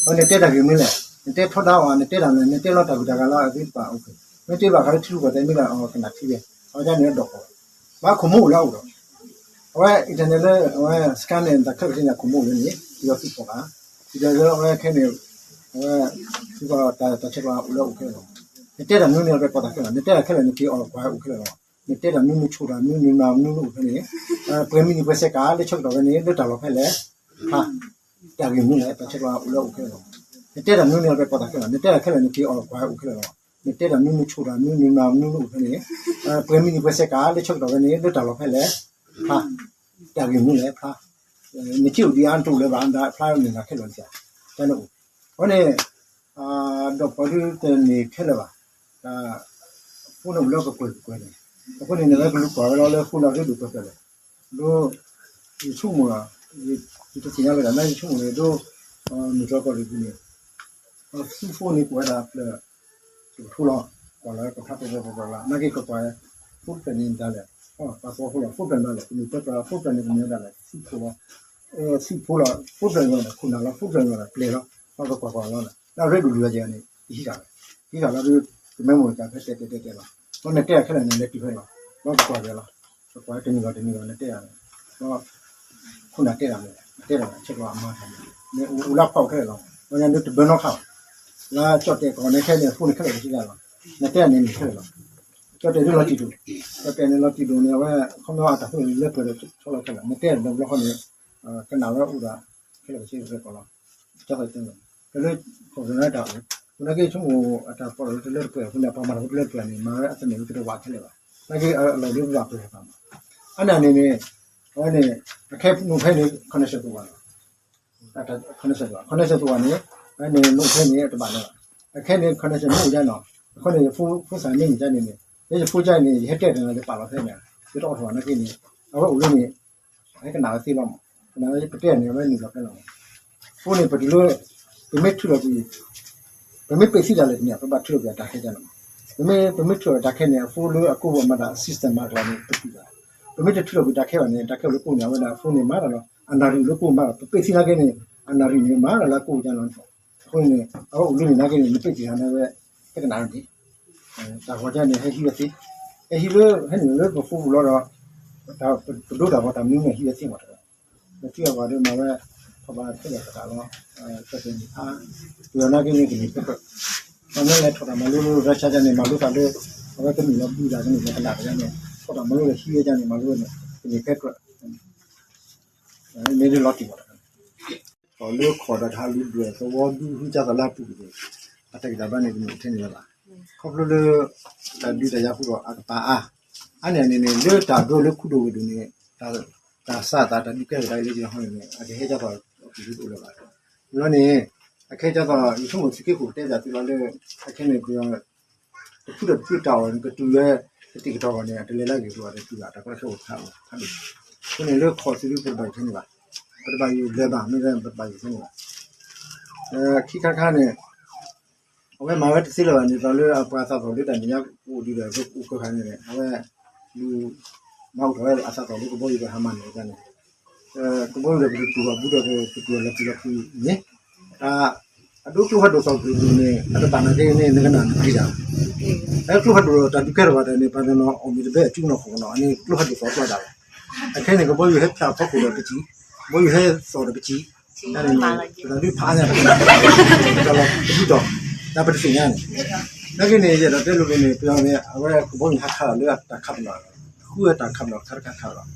အဝဲန့ၣ်တဲတၢ်ဂ့ၢ်မနုၤလဲၣ်, နတဲထီဒါအီၤ နတဲဒၣ်မနုၤ နတဲလီၤတၢ်ဂုၤတၢ်ဂၤလၢအဂ့ၢ်တပၤ အိၣ်ဖဲ မ့ၢ်တဲဘၣ်ဃးလၢထံရူၢ်ကီၢ်သဲးမ့ၢ်လၢအီၤကနၣ်ထံဝဲ, အဝဲဒၣ်န့ၣ်ဒီး ဘၣ်ခိၣ်မူအိၣ်လၢအအိၣ်ဒီး အဝဲ internet လၢ အဝဲ scan န့ၣ် တၢ်ခဲလၢာ်ခဲဆ့န့ၣ် အခိၣ်မူအိၣ်လၢန့ၣ် ပယီၤသုးဖီၣ်ဘၣ်, ဒီးလၢအဝဲခဲန့ၣ် အဝဲ သုးကီၢ်တၢ်ဆဲးကျိးအိၣ်လၢအအိၣ်ခဲလၢာ်လီၤ, နတဲတၢ်မနုၤန့ၣ် ပှဲၤပီၢ်တၢ်ခဲလၢာ်လီၤ, နတဲတၢ်ခဲလၢာ်န့ၣ် က့ၤအီၣ်ကွၢ်အိၣ်ခဲလၢာ်လီၤ, နတဲတၢ်မနုၤ နဆိၣ်တၢ်မနုၤ နမၤမနုၤ နအိၣ်ဖဲန့ၣ် ပှဲၤမံၤန့ၣ်ပှဲၤစဲးကး လၢဆၢကတီၢ်ဖဲန့ၣ် လၢတၢ်လီၢ်ဖဲလဲၣ် ဖျါ တၢ်ဂ့ၢ်မနုၤလဲၣ် တၢ်ဆဲးကျိးအိၣ်လၢအအိၣ်ခဲလၢာ်လီၤ, နတဲတၢ်မနုၤန့ၣ် ပှဲၤပီၢ်တၢ်ခဲလၢာ်လီၤ, နတဲတၢ်ခဲလၢာ်န့ၣ် က့ၤအီၣ်ကွၢ်အိၣ်ခဲလၢာ်လီၤ, နတဲတၢ်မနုၤ နဆိၣ်တၢ်မနုၤ နမၤမနုၤ နအိၣ်ဖဲန့ၣ် ပှဲၤမံၤန့ၣ်ပှဲၤစဲးကး လၢဆၢကတီၢ်ဖဲန့ၣ် လၢတၢ်လီၢ်ဖဲလဲၣ် ဖျါ တၢ်ဂ့ၢ်မနုၤလဲၣ် ဖျါ နထံၣ်အိၣ်ဒံးအါ နတအိၣ်လၢၤဘၣ် ဖျါမ့ၢ်ဂ့ၤခဲလၢာ်န့ၣ် တၢ်န့ၣ်အိၣ်, အဃိန့ၣ် ဒီးပှၤဒုးတန့ၢ်ခဲလၢာ်ဘၣ်, တၢ် ဖိန့ၣ်အိၣ်လၢကကွဲၢ်ကကွဲၢ်န့ၣ်, အဃိန့ၣ် နဝဲကလူၤကွၢ်ဝဲလီၤလၢဃိလီၤရ့ဒိၣ်ပှဲၤပှဲၤလဲၣ်, ဒီး ယဆိကမိၣ်လီၤ, ယတသ့ၣ်ညါလၢၤဘၣ် ယဆိကမိၣ်န့ၣ် ဒိ မုၢ်တြီၢ်ကီၢ်ရ့ၣ်ပူၤန့ၣ် သုးဖိန့ၣ်ကွၢ်ဝဲဒၣ်ဖျၢၣ် တကထိလီၤ, ကွၢ်လီၤကဖျါပျီပျီပျီပျီလီၤ, နာ်က့ကကွၢ် ဖိတဖျၢၣ်န့ၣ်ဒၣ်လဲာ်, ပှၤသဝီဖိလီၤ ဖိတဖျၢၣ်န့ၣ်ဒၣ်လဲာ်, ကမ့ၢ်တဲပှၤ ဖိတဖျၢၣ်န့ၣ်ကမ့ၢ်ဒၣ်လဲာ် သုးဖိလီၤ, သုးဖိလီၤ ဖိတဖျၢၣ်န့ၣ်ဒၣ်လဲာ် ခိၣ်နၢ်လီၤ ဖိတဖျၢၣ်န့ၣ်ဒၣ်လဲာ် ပျဲၤလီၤ, ပှၤကကွၢ်ကွၢ်လီၤ, လၢအရ့ဒိၣ်လုၢ်ဝဲက့ၤန့ၣ် ယဟံးဃာ်ဝဲ, ဟံးဃာ်လီၤဒုး ကမဲမိၢ်ကၢ်ဖဲတဲတဲတဲတဲလီၤ, ဒီးနတဲအီၤခဲလၢာ်န့ၣ် လဲၤတုၤဖဲလီၤ, ဒီးကကွၢ်က့ၤလီၤ, ကကွၢ်တနံၤဂီၤတနံၤဂီၤ နတဲအီၤန့ၣ်, ဒီး ခိၣ်နၢ်တဲတၢ်မနုၤလဲၣ်, နတဲတၢ်ဆဲးကျိးအမါတၢ်မနုၤလဲၣ်, နအိၣ်လၢဖီၣ်ခဲလၢာ်လီၤ, ဒီးနတဘၢနီတခါဘၣ်, လၢကၠီၣ်တဲာ်ကီၢ်န့ၣ်ခဲန့ၣ် အဖိန့ၣ်ခဲလၢာ်ကစံးဒၣ်လီၤ, နတဲတၢ်န့ၣ်မ့ၢ်ခဲလၢာ်လီၤ, ကၠီၣ်တဲာ်ဒုးလီၤတံၢ်ဒိၣ်, ကၠီၣ်တဲာ်န့ၣ်လီၤတံၢ်ဒိၣ်န့ၣ် အဝဲ ခီဖျိအတၢ်ဖိလၢပှဲၤဒီးဆီလီၤခဲလၢာ်, နတဲတၢ်ဒီးဘျီဃီန့ၣ် ကနၣ်ဝဲအိၣ်ဒီး ခဲလၢာ်ကစံးကီၢ်လီၤ, ကၠီၣ်တဲာ်တဲာ် တလၢ ခီၣ်ပနၢ်တၢ်အိၣ်, သနာ်က့ဆိကမိၣ်အတၢ်ကီၢ်လၢတလၢတပှဲၤအဃိန့ၣ် ပှၤမၤတၢ်ဖိတလၢတပှဲၤန့ၣ် မၤဝဲအသန့ၣ်ကတဝးခဲလၢာ်ဘၣ်, သနာ်က့အလီၢ်ဒ်ပဘၣ်ပှဲၤဘၣ်မး, အန့ၣ်န့ၣ် အဝဲန့ၣ် အခဲပူၤဖဲန့ၣ် connection တအိၣ်ဘၣ်လီၤ, connection တအိၣ်ဘၣ်, connection တအိၣ်ဘၣ်န့ၣ် အဝဲန့ၣ်နအိၣ်ဖဲန့ၣ်တဘၣ်လၢၤဘၣ်, အခဲန့ၣ် connection မ့ၢ်အိၣ်ဒ်နီၤ, အဃိန့ၣ် ယဖိသၣ်မ့ၢ်န့ၣ်ဒ်န့ၣ်န့ၣ် ယဲယဖိကါန့ၣ် ယဟဲတဲတၢ်န့ၣ် ယပာ်လီၤဖဲန့ၣ် ယတအိးထီၣ်ဘၣ်နာ်က့န့ၣ် အဝဲအိၣ်လၢန့ၣ် ဟဲကနၣ်ဝဲသ့လီၤမး, ကနၣ်ဝဲပတဲန့ၣ် အဝဲနုာ်လီၤဖဲလီၤမး. အဃိန့ၣ် ပတုၤလၢ ပမ့ၢ်ထုးထီၣ်ကွံာ် ပမ့ၢ်ပ့းသံဒၣ်လဲာ်တမ့ၢ် ပဘၣ်ထုးထီၣ်ကွံာ်အတၢ်ခဲကလီၤမး. ပမ့ၢ် ပမ့ၢ်ထုးထီၣ်တၢ်ခဲန့ၣ် အဖိလၢအကိးဝဲမၤတၢ် system မၤကလီန့ၣ် ပတုာ်ဘၣ်. ပမ့ၢ်တထုးထီၣ်ကွံာ်တၢ်ခဲဘၣ်န့ၣ် တၢ်ခဲအိၣ်လၢကိးန့ၣ် အဝဲဒၣ်အဖိန့ၣ်မၤတၢ်လီၤ. အနၣ်ရံၣ်လၢကိးမၤဒီး ပပ့းသံနာ်က့န့ၣ် အနၣ်ရံၣ်န့ၣ်မၤတၢ်လၢအကိးကလီန့ၣ်. အဃိန့ၣ် အဝဲအိၣ်လၢန့ၣ်နာ်က့န့ၣ် နပ့းသံနာ်က့ဝဲ ဟဲကနၣ်န့ၣ် တၢ်ဂီၤကန့ၣ် ဟဲဟံးဝဲသ့, ဟဲဟံးလၢ ဟဲနုာ်လၢပဖိပူၤလီၤဒီး ပဒိတၢ်ဂီၤတၢ်မနုၤန့ၣ် ဟံးဝဲသ့မးတၢ်, ပထံၣ်အဂီၢ်ဒီးမၤဝဲ ထီၣ်ဘၣ်ခဲလၢာ်သးလီၤ, ကဲကဲန့ၣ်ဖး, ပယီၤနာ်က့န့ၣ် ကန့ၢ်ဖဲကြၢး, ပမ့ၢ်လဲၤထီၣ်တၢ်မၤလိလၢ Russia ကန့ၣ် မၤလိသးလၢ အဝဲကနုာ်လီၤဘုဒၣ်ကန့ၣ် လၢကနၣ်ကန့ၣ် ထီၣ်တၢ်မၤလိလၢဟံးဝဲကန့ၣ် မၤလိန့ၣ် ကန့ၢ်ဖဲကြၢး, မ့ၢ်ဒ်လီၤတံၢ်မးတၢ် ထီၣ်လၢခီၣ်ဒီးတဟးလူၤဒွဲၣ်သဝီဒူဟုကၢ်သီလၢအပူၤကွံာ်န့ၣ် အတၢ်ဂံၢ်တၢ်ဘါန့ၣ် တမ့ၢ်ထဲန့ၣ်လၢၤဘၣ်. ခီဖျိလၢ တၢ်ဒုးတၢ်ယၤဃုာ်ဒီးအကပၤအါ, အါန့ၢ်န့ၣ်န့ၣ် လၢတၢ်ဒိလၢခူဒိၣ်ဝ့ၢ်ဒိၣ်န့ၣ် တၢ်စးသးတၢ်ဒုးကဲထီၣ်တၢ်လၢယဟီန့ၣ်န့ၣ် အကဟဲကၢ်သီၣ်အပူၤကွံာ်တအိၣ်လၢၤဘၣ်. လီၤန့ၣ် အခဲကၢ်သီၣ် ယဆိကမိၣ်သုးက့ခိၣ်ကတဲဘၣ်သုလီၤလၢ အခဲန့ၣ် ပယီၤ တဖုဒီးတဖုတၢ်အီၣ်န့ၣ် ကတုၤဝဲ ကသံၣ်ကတီၤအဂီၢ်န့ၣ် အတလဲၤလၢအဂ့ၢ်ကျိၤဘၣ်ဒီး တုၤဘၣ်တၢ်ကီတၢ်ခဲအိၣ်ဖးဒိၣ်, အဃိန့ၣ် လၢခီၣ်သ့ၣ်ဒုး ပတဘၣ်ယိၣ်ထဲန့ၣ်ဘၣ်, ပတဘၣ်ယိၣ်လဲၤဘၣ် မ့ၢ်ပတဘၣ်ယိၣ်ထဲန့ၣ်ဘၣ်. ခံခါတခါန့ၣ် အဝဲမၤဝဲတသ့လၢၤဘၣ်န့ၣ် သိးလၢအပှၤသးသီၣ်လၢတၢ်မဲာ်ညါအိၣ်ဒံးဒီး အိၣ်ကၢဃာ်န့ၣ် အဝဲ လူၤ မၤအိၣ်ထီၣ်ဝဲအသးသီၣ်လၢကဘီယူၤဒီးဟးမၤန့ၢ်ဝဲဒၣ်န့ၣ် ကဘီယူၤဒီးပတတူၢ်ဘၣ်ဘူးဒီးပတတူၢ်လီၤပျံၤလီၤဖုးန့ၣ် တၢ် အဒိကျိဖးဒိၣ်သီၣ်ပူၤန့ၣ် အတဘၣ်နာ်က့န့ၣ် နကနၣ်နပျံၤတၢ်, အကျိဖးဒိၣ်တၢ်ဒုးကဲထီၣ်ဘၣ်ဒီးန့ၣ် ပှၤတနီၤအီၣ်မ့ၤတဘဲအစုကနီၤဃီးကနီၤ အန့ၣ်ကျိဖးဒိၣ်သီၣ်ကျီဒၣ်ဝဲ, အခဲန့ၣ် ကဘီယူၤဟဲဖျါအဖီခိၣ်ဒီးပစံး, ကဘီယူၤဟဲသီၣ်ဒီးပစံး, တၢ်ဒုးဖးအါညါ တၢ်လီၤပဒုးတီၢ်, တၢ်ပတသ့ၣ်ညါန့ၣ်, နာ်က့န့ၣ် ယအဲၣ်ဒိးတဲလိၤလိၤန့ၣ် ပယီၤန့ၣ် အဝဲကဘီယူၤဟးခးလီၤလၢတၢ်ခးပနီၣ်, ဃုဝဲတၢ်ခးပနီၣ်ခါတခါခးလီၤ,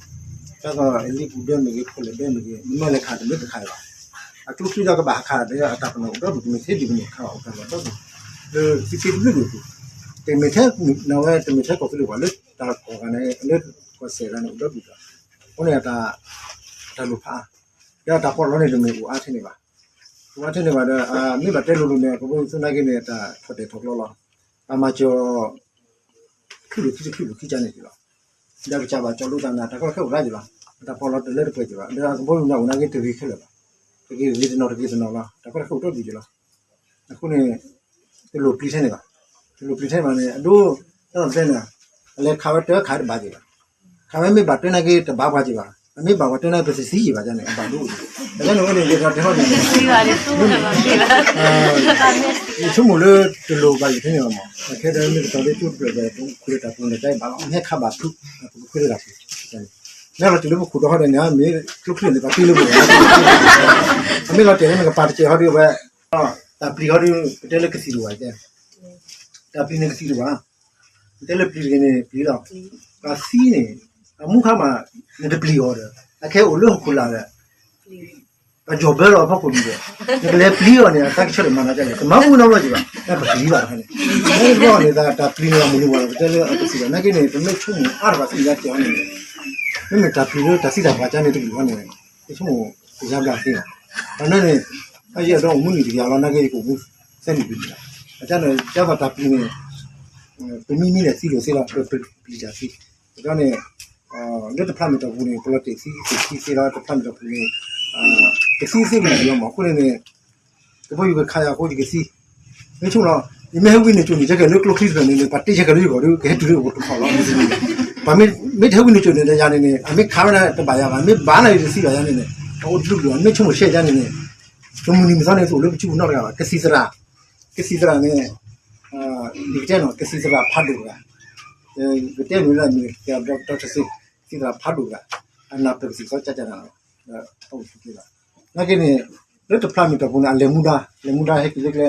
ကၢ်သိးလံပူၤဒၢမ့ၢ်ဂ့ၤ ခိၣ်လၢၢ်ဒၢမ့ၢ်ဂ့ၤ မ့ၢ်လဲၤခးတမ့ၢ်တခးဘၣ် အကျိချံဒီးကဘၣ်ဟးခးဒီးအတၢ်ပနီၣ်အိၣ်ဒီဒူၣ် တမ့ၢ်ထဲဒံးတမ့ၢ်ခးဘၣ်အိၣ်တၢ်လီၤဒီဒူၣ်, လၢသုးက့တဘျုးဒူၣ်ပူၤ, တမ့ၢ်ထဲနဝဲတမ့ၢ်ထဲကီၢ်သူလ့ၤပှၤလၢတၢ်ကီၢ်ဂၤန့ၣ် လၢကီၢ်စဲၣ်ဂၤန့ၣ်အိၣ်ဒီဒူၣ်ဒီး, အဃိန့ၣ် တၢ်လိၣ်ဖး, ဒီးတၢ်ပီးလီန့ၣ်တမ့ၢ်အိၣ်အါထဲန့ၣ်ဘၣ်, အိၣ်အါထဲန့ၣ်ဘၣ်ဒီး မ့ၢ်ဘၣ်တဲလိၤလိၤန့ၣ် ကဘီယူၤသနာ်က့န့ၣ် တၢ်ထီၣ်တဲာ်ထီၣ်ကျီလီၤ, တၢ်မၤစၢၤ ချံၣ်လိာ်ခံတချံၣ်လိာ်ခံကန့ၣ်လီၤ, ဒီးကစၢ်ဘၣ်ကၠီလိသးနၤ တၢ်ကီတၢ်ခဲအိၣ်ရၣ်က့ၤလီၤ, တၢ်ပီးလီတလၢတပှဲၤက့ၤဘၣ် ဒီးအကဘီယူၤန့ၣ်အိၣ်နာ်က့တဂ့ၤခဲလၢာ်ဘၣ်, တဂ့ၤဂ့ၤတနီၤတဂ့ၤတနီၤလီၤ တၢ်ကီတၢ်ခဲအိၣ်ဒီဒူၣ်က့ၤလီၤ, အဃိန့ၣ် တလိၣ်ပျံၤထဲန့ၣ်ဘၣ်, တလိၣ်ပျံၤထဲန့ၣ်ဘၣ်န့ၣ် အဒိ တၢ်သီၣ်တဲန့ၣ် အလဲၤခးဝဲတၢ်ခးတဘၣ်က့ၤဘၣ် ခးဝဲမ့ၢ်ဘၣ်တဲနာ်က့တဘၣ်ပှၤက့ၤဘၣ်, အမ့ၢ်ဘၣ်ပှၤတဲနာ်က့ပသ့ၣ်သံက့ၤဘၣ်န့ၣ် အဘၣ်ဒိအိၣ်, တၢ်န့ၣ်ဝဲန့ၣ် ယတၢ်တဲဟီဒ်န့ၣ် ယဆိကမိၣ်လၢတလိၣ်ဘၣ်ယိၣ်ထဲန့ၣ်ဘၣ်မး, အခဲဒီးမ့ၢ်ကတီၤလၢကၠိတဖျၢၣ်ဒီး ပကခွဲးတၢ်ပူၤန့ၣ် တၢ်ဘၣ်လီၤ မ့ၢ်ဟဲခးဘၣ်ဖုး ပကခွဲးတၢ်ပူၤ, မ့ၢ်လီၤတုၤလၢပခိၣ်ဒီဟီဒီးန့ၣ် မ့ၢ်ကျိချံန့ၣ် ပှၤတ့လၢပဂီၢ်, အမ့ၢ်လီၤတဲာ်လၢနကပၤတစဲးဟီဒ်ဝဲ တၢ်ပျံၤဟီဒ် ပတဲလၢကသံၣ်တဝၢ်, တၢ်ပျံၤန့ၣ်ကသံၣ်တဝၢ်, ပတဲလၢပျံၤတဂ့ၤန့ၣ်ပျံၤလီၤ, ပှၤသံန့ၣ် အမူခါမး နတပျံၤအီၤဒီး အခဲအိၣ်လၢဟီၣ်ခိၣ်လာ်ဒီး ပယီၤဘၢလီၤအဖီခိၣ်ဒံးဒီး နကလဲၤပျံၤအီၤန့ၣ် အတၢ်ကဆၢထၢၣ်မၤနၤကလဲၣ် ကမၤမူနီတဘျီက့ၤဘၣ်, ပပျံၤဘၣ်တခါန့ၣ်, မ့ၢ်တဘျီန့ၣ် တၢ်ပျံၤန့ၣ်မနုၤဝဲ ပတဲလၢအကသံၣ်ဒီး နာ်က့န့ၣ် ပမ့ၢ်ဆိကမိၣ်အါတဘၣ်သ့ၣ်ညါတဲအီၤန့ၣ် မ့မ့ၢ်တၢ်ပျံၤလၢတၢ်သံတၢ်ပှၢ်ကန့ၣ်တကလုာ်အီၤန့ၣ် ယဆိကမိၣ် ကယါဘျါသ့လီၤ, အန့ၣ်န့ၣ် အယဲၢ်ဒီးအိၣ်မူနံၣ်တကယၤလီၤ နာ်က့ယကအိၣ်မူသၢနံၣ်ပူၤန့ၣ်လီၤ, အန့ၣ် ကၢ်သိးတၢ်ပျံၤန့ၣ် ပမံမံန့ၣ်သံလိာ်သ့လီၤ ပပျံၤတၢ်သံ, ဒီးန့ၣ် လၢတဖျးမ့ၢ်တီၢ်ပူၤန့ၣ် ပလီၤတဲာ်သံ ကသံသ့လီၤ တဖျးမ့ၢ်တီၢ်ပူၤန့ၣ် ကသံသ့မ့ၢ်လီၤမး အဃိန့ၣ်န့ၣ် ကဘီယူၤကခးယၤအဃိယကသံ, မ့ၢ်ဆိကမိၣ်လီၤ, ယမ့ၢ်ဟဲဝံန့ၣ်ကၠိန့ၣ် ယကဲလၢကျိချံတဖျၢၣ်န့ၣ် ပှၤတ့ယကဲလၢယဂီၢ်ဒီး ကဟဲတုၤလၢအိၣ်တခီလီၤ, ပှၤမ့ၢ်တဟဲဝံန့ၣ်ကၠိန့ၣ် ယၤန့ၣ်န့ၣ် အမ့ၢ်ခးဝဲဒၣ်တဘၣ်ယၤဘၣ် မ့ၢ်ဘၣ်လၢယတသံဘၣ်ယၤန့ၣ်န့ၣ် အအိၣ်တဘျုးဘျုး မ့ၢ်ဆိကမိၣ်ရှဲယၤန့ၣ်န့ၣ် တမုၢ်နံၤမုၢ်သီန့ၣ် တအိၣ်လၢပစုပူၤနီတဂၤဘၣ် ကသံၣ်သရၣ်, ကသံၣ်သရၣ်န့ၣ် ယကတဲနီၤ ကသံၣ်သရၣ်ဖးဒိၣ်တဂၤ, ယကတဲမ့ၢ်လၢမ့ၢ် ကသံၣ်သရၣ်ဖးဒိၣ်တဂၤ, အနၢ်ပၢၢ်ကသံၣ်သရၣ်ကၠၢ်ကၠၢ်နၤလီၤ, အအိၣ်ဆူၣ်က့ၤလီၤ, နာ်က့န့ၣ် လၢတဖျးမ့ၢ်တီၢ်ပူၤန့ၣ် အလဲၤမူဒါ လဲၤမူဒါဟဲက့ၤလၢကျဲ,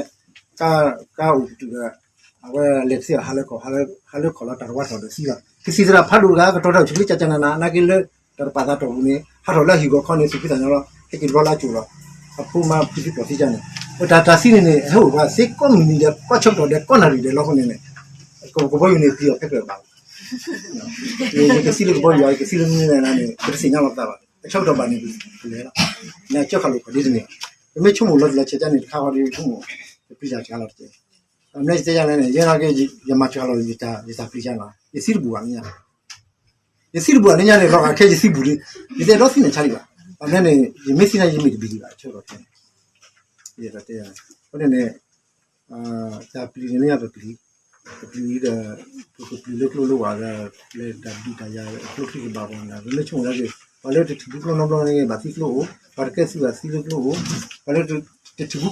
ကါအိၣ်ကတုၤဒီး အဝဲလဲၤတသ့ဘၣ် ဟးလၢခီၣ် ဟးလၢခီၣ်လီၤတၢ်တဝါထီၣ်ဒီးသံလီၤ, ကသံၣ်သရၣ်ဖးဒိၣ်တဂၤ ကတီၤတၢ်အိၣ်ဆူၣ်က့ၤကၠၢ်ကၠၢ်နၤနၤ နာ်က့လၢ တၢ်တပာ်သးတီၢ်ပူၤန့ၣ် ဟးထီၣ်လၢအဟံၣ်ဂီၤခီန့ၣ် သူၣ်ဖှံသးညီလီၤ ဟဲက့ၤတဘျီလၢအကၠိလီၤ, အဖိမါဖုသံပှီၢ်သံကၠၢ်န့ၣ်, တၢ်တၢ်သံန့ၣ်န့ၣ် ဟဲအိၣ်ပှၤသ့ကိးမုၢ်နံၤဒီး ကိးဆၢကတီၢ်ဒီး ကိးနၣ်ရံၣ်ဒီးလီၤအဃိန့ၣ်န့ၣ်, ကဘီယူၤန့ၣ်ပျံၤအီၤဖဲကြၢးဘၣ်, ယကသံလၢကဘီယူၤ ယကသံလၢမနုၤလဲၣ်န့ၣ် ပတသ့ၣ်ညါလီၤပသးဘၣ်, အဆၢကတီၢ်ဘၣ်န့ၣ် ပလဲၤလီၤ, နကၠီဃာ်လိာ်ခီၣ်ဒ်တန့ၣ်, ပမ့ၢ်ဆိကမိၣ်လီၤတံၢ်လီၤဆဲးကၠၢ်န့ၣ် တခါဃီဒီးဆိကမိၣ် ပပျံၤတၢ်စှၤလီၤတက့ၢ်, အမ့ၢ်ယတဲယၤလဲၣ်န့ၣ် ယဲနာ်က့ ယမၤစှၤလီၤ ယတၢ်ပျံၤစှၤလီၤ ယသံတဘူၣ်ဘၣ်မ့ၢ်ယၤ ယသံတဘူးအလၢညါန့ၣ် လီၤဂာ်ခဲယသံဘူးလံ, ယတအဲၣ်ဒိးသံန့ၣ်ဆါဒံးဘၣ်, ဘၣ်မနုၤန့ၣ် ယမ့ၢ်သံန့ၣ် ယမ့ၢ်တဘံဒံးဘၣ် ဆၢကတီၢ်ခဲန့ၣ်, ယတဲ, အဃိန့ၣ်န့ၣ် တၢ်ပျံၤန့ၣ်လၢညါပပျံၤ, ပပျံၤဒီး ပကပျံၤလၢကျိလၢဝၤဒီး လၢတၢ်ဒုးတၢ်ယၤကျိချံကဘၣ်ပှၤန့ၣ် ပမ့ၢ်ဆိကမိၣ်ဒၣ်က့ၤ ပှၤလၢတထံၣ်ဘူးကျိနီတဘျီန့ၣ် ဘၣ်သံကျိအိၣ်, ပှၤတကဲသုးဘၣ်သံလၢကျိအိၣ်, ပှၤလၢတထံၣ်ဘူးကျိနီတဘျီကျိဝံၤဆါဘၣ်သံအီၤဒ်အကျိအိၣ်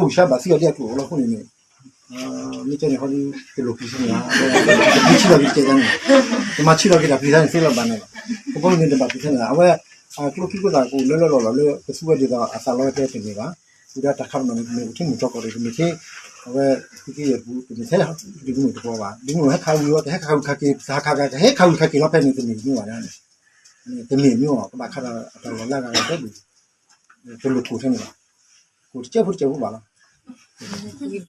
လီၤအဃိန့ၣ်န့ၣ် မ့ၢ်ကဲန့ၣ်ဟီဒ် တလိၣ်ပျံၤဆံန့ၣ်ဘၣ်, တမၤဆံးလီၤက့ၤတကဲန့ၣ်, တမၤဆံးလီၤက့ၤတၢ်ပျံၤဆါန့ၣ်သ့လီၤဘၣ်န့ၣ်လီၤ, ကဘီယူၤန့ၣ်တဘၣ်ပျံၤဆါန့ၣ်ဘၣ်, အဝဲ ကျိခံကျိသၣ်ကအိၣ်လၢလၢလီၢ်လီၢ်လၢကသူဝဲဒ်သိးအသးလီဝဲတဲတမ့ၢ်ဘၣ်, ဝံၤဒီးတၢ်ခးပနီၣ်န့ၣ် တမ့ၢ်အိၣ်ထဲမုၢ်ထီၣ်ကီၢ်ဒီး တမ့ၢ်ထဲ အဝဲ သုးက့ယဲၢ်ပူၤ တမ့ၢ်ထဲဒုးကနူၢ်တကီဘၣ်, ဒုးကနူၢ်ဟဲခးဝံၤအီၤ တဟဲခးဝံၤခးက့ၤ တဟးခးက့ၤ တဟဲခးဝံၤခးက့ၤလီၤဖဲန့ၣ် တမ့ၢ်မ့ၢ်ဘၣ်န့ၣ်, တမ့ၢ်မ့ၢ်ဘၣ် ကဘၣ်ခးဒီးအတၢ်လီၤလၢအဂၤကတဲဒုး တလိၣ်ကိၢ်ထဲန့ၣ်ဘၣ်, ကိၢ်တကဲဖိတကဲဖိဘၣ်လီၤ,